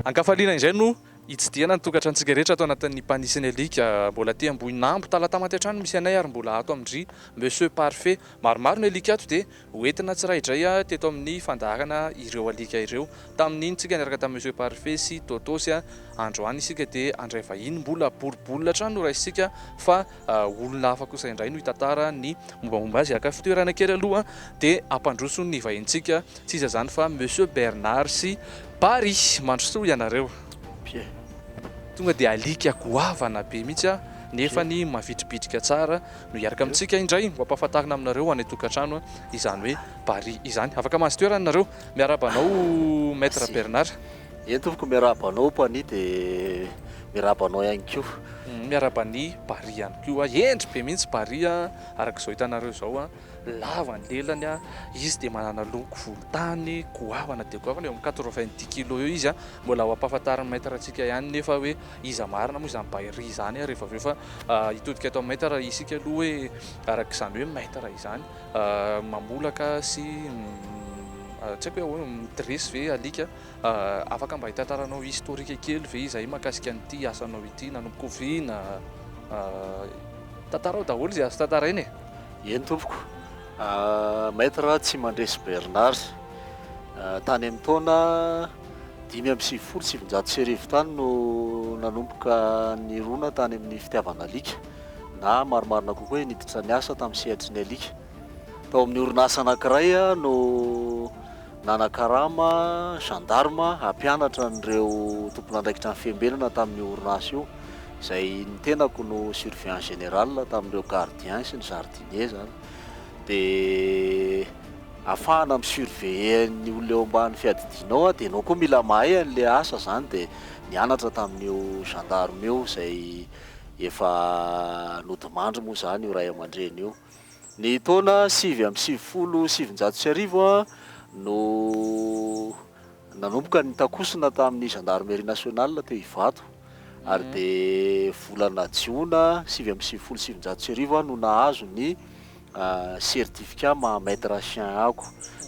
Ankafaliana indray no hitsidihana ny tokantranontsika rehetra ato anatin'ny Mpanisy ny alika. Mbola aty Ambohinambo, Talatamaty hatrany no misy anay ary mbola ato amin-dry Monsieur Parfait. Maromaro ny alika ato dia ho entina tsiraidray teto amin'ny fandaharana ireo alika ireo. Tamin'iny tsika niaraka tamin'i Monsieur Parfait sy Tôtôsy. Androany isika dia handray vahiny mbola boribolina hatrany no raisintsika fa olona hafa kosa indray no hitantara ny mombamomba azy. Haka fitoerana kely aloha dia hampandroso ny vahintsika, tsy iza izany fa Monsieur Bernard sy Barry. Mandrosoa ianareo. Pie. Tonga dia alika goavana be mihitsy aho nefa ny mavitribitrika tsara no hiaraka amintsika indray ho ampahafantarina aminareo any an-tokantrano izany hoe Barry izany. Afaka mahazo toerana nareo. Miarahaba anao Maître Bernard. Eny tompoko, miarahaba anao Mpania dia miarahaba anao ihany koa. Miarahaba an'i Barry ihany koa. Hendry be mihitsy Barry a, araka izao hitanareo izao a, lava ny lelany a, izy dia manana loko volontany goavana dia goavana, eo amin'ny 90 kilos eo izy a, mbola ho ampahafantarin'ny maître antsika ihany nefa hoe iza marina moa izany Barry izany rehefa avy eo fa hitodika eto amin'ny maître isika aloha hoe araka izany hoe maître izany mamolaka sy tsy haiko hoe ahoana, mi-dresse ve alika Afaka mba hitantaranao historique kely ve izahay mahakasika an'ity asanao ity, nanomboka oviana? Tantarao daholo izay azo tantaraina e! Eny tompoko. Maître Tsimandresy Bernard, tany amin'ny taona 1995 tany no nanomboka nirona tany amin'ny fitiavana alika, na marimarina kokoa hoe niditra niasa tamin'ny sehatry ny alika. Tao amin'ny orinasa anankiray aho no Nanakarama gendarme hampianatra an'ireo tompon'andraikitra ny fiambenana tamin'io orinasa io, izay ny tenako no surveillant général tamin'ireo gardien sy ny jardinier izany. Dia ahafahana mi-surveiller ny olona eo ambany fiadidianao dia ianao koa mila mahay an'ilay asa izany dia nianatra tamin'io gendarme io izay efa nodimandry moa izany io ray aman-dreny io. Ny taona 1999 no nanomboka nitakosona tamin'ny Gendarmerie Nationale teo Ivato ary dia volana jiona 1999 aho no nahazo ny certificat maha maître chien ako.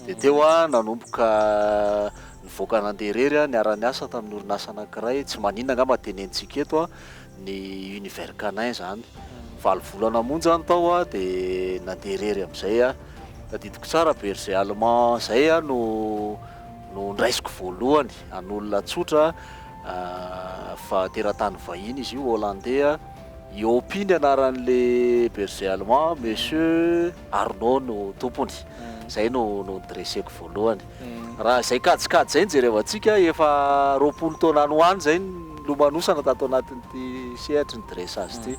Dia teo aho nanomboka nivoaka nandeha irery aho niara-niasa tamin'ny orinasa anankiray, tsy maninona angamba tenenintsika eto, ny univers canin zany. Valo volana monja aho tao a dia nandeha irery amin'izay aho. Tadidiko tsara berger allemand zay aho no no ndraisiko voalohany an'olona tsotra fa teratany vahiny izy io hollandais. I Opi ny anaran'le berger allemand, monsieur Arnaud no tompony. Zay no no nidresseko voalohany. Raha izay kajikajy izay no jerevantsika, efa 20 taona any ho any izay nilomanosana tato anatin'ity sehatry ny dressage ity.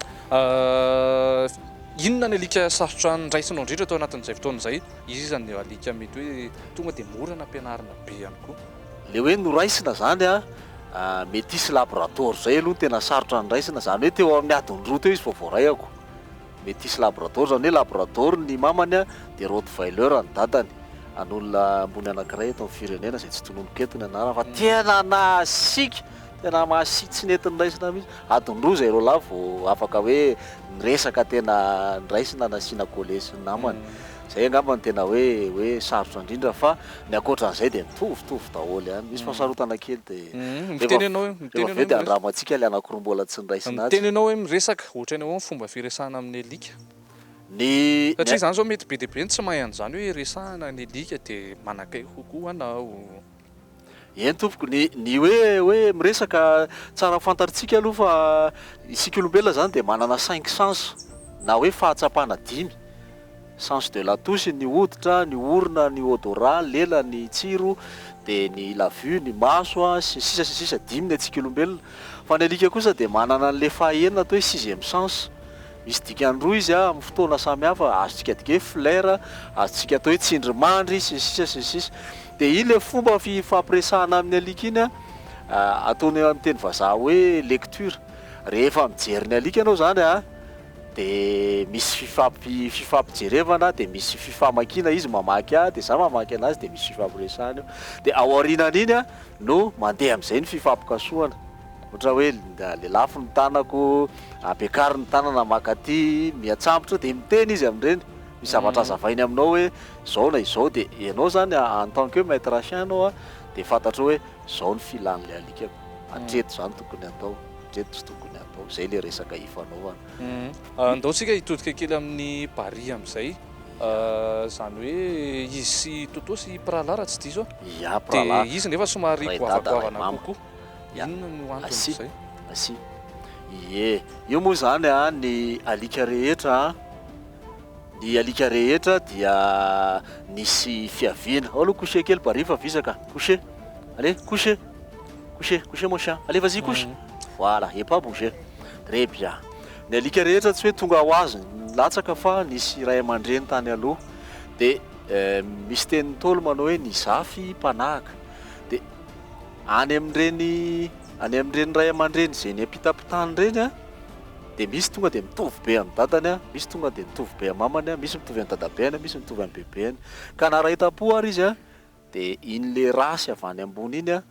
Inona ny alika sarotra niraisinao indrindra tao anatin'izay fotoana izay? Iza ny alika mety hoe tonga dia mora nampianarina be ihany koa? Ilay hoe noraisina izany an, métis labrador izay aloha no tena sarotra noraisina, izany hoe teo amin'ny adiny roa teo izy vao voaraiako. Métis labrador, izany hoe labrador ny mamany dia rottweiler ny dadany, an'olona ambony anankiray eto amin'ny firenena izay tsy tononiko eto ny anarany fa tena nasiaka, tena masiaka tsy nety noraisina mihitsy, adiny roa izay roalahy vao afaka hoe niresaka tena noraisina nasiana collet sy ny namany, izay angamba no tena hoe hoe sarotra indrindra fa ny ankoatran'izay dia mitovitovy daholo ihany, misy fahasarotana kely dia Miteny ianao hoe rehefa avy eo dia andramantsika ilay anankiroa mbola tsy niraisina atsy. Miteny ianao hoe miresaka, ohatran'ny ahoana ny fomba firesahana amin'ny alika? Ny Satria izany izao mety be dia be ny tsy mahay an'izany hoe resahana ny alika dia manakaiky kokoa anao. Eny tompoko, ny ny hoe hoe miresaka, tsara fantatritsika aloha fa isika olombelona izany dia manana cinq sens na hoe fahatsapana dimy. Sens de la touche, ny hoditra, ny orona, ny odorat, lela, ny tsiro, dia ny la vue, ny maso, sy ny sisa sy ny sisa, dimy ny antsika olombelona. Fa ny alika kosa dia manana an'ilay fahaenina atao hoe sixième sens. Misy dikany roa izy amin'ny fotoana samy hafa, azontsika adika hoe flair, azontsika atao hoe tsindrimandry, sy ny sisa sy ny sisa. Dia iny ilay fomba fifampiresahana amin'ny alika iny, ataony amin'ny teny vazaha hoe lecture. Rehefa mijery ny alika ianao izany, dia misy fifampi fifampijerevana dia misy fifamakiana izy mamaky ahy dia za mamaky anazy dia misy fifampiresahana eo dia ao aorianan'iny a no mandeha amin'izay ny fifampikasohana ohatra hoe lelafo ny tanako ampiakaro ny tanana makaty miatsambotra dia miteny izy amin'ireny misy zavatra azavainy aminao hoe izao na izao dia ianao zany en tant que maître chien ianao a dia fantatrao hoe izao ny filan'ilay alikako. Hatreto izany tokony hatao, hatreto tsy tokony hatao. Izay ilay resaka ifanaovana. Andao tsika hitodika kely amin'ny Bary amin'izay. Izany hoe izy sy Toto sy mpirahalahy raha tsy diso aho. Ia, mpirahalahy. Dia izy nefa somary Ray dada, ray goavagoavana mama. kokoa. Ia. Inona no Asia, anton'izay? asia. Ie. Io moa izany an, ny alika rehetra an, ny alika rehetra dia nisy fiaviana. Ao aloha coucher kely Bary fa vizaka. Coucher. Allez, coucher. Coucher, coucher mon chien. Allez, vas-y, couche. Voilà, et pas bouger. Très bien. Ny alika rehetra tsy hoe tonga ho azy nilatsaka fa nisy ray aman-dreny tany aloha. Dia misy tenin'ny Ntaolo manao hoe ny zafy mpanahaka. Dia any amin'ireny any amin'ireny ray aman-dreny izay niampitampitany ireny an, dia misy tonga dia mitovy be amin'ny dadany an, misy tonga dia mitovy be amin'ny mamany an, misy mitovy amin'ny dadabeany an, misy mitovy amin'ny bebeany. Ka na ray tam-po ary izy an, Dia iny le rasy avy any ambony iny an,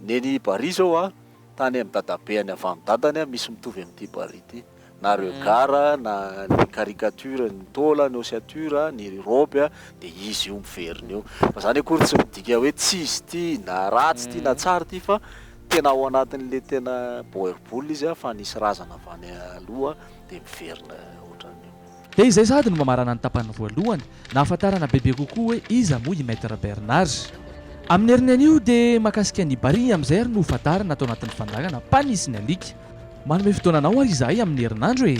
neny Bary zao an, tany amin'ny dadabeany avy amin'ny dadany an, misy mitovy amin'ity Bary ity. Na regard, na ny caricature, ny taola, ny ossature, ny robe an, dia izy io miverina eo. Fa zany akory tsy midika hoe tsy izy ity, na ratsy ity, na tsara ity fa tena ao anatin'le tena boerboule izy an, fa nisy razana avy any aloha dia miverina ohatran'io. Dia izay sahady no mamarana ny tapany voalohany, nahafantarana bebe kokoa hoe iza moa i Maître Bernard. Amin'ny heriny anio dia mahakasika ny Bary amin'izay ary no hofantarina ato anatin'ny fandaharana Mpanisy ny alika. Manome fotoana anao ary izahay amin'ny herinandro e!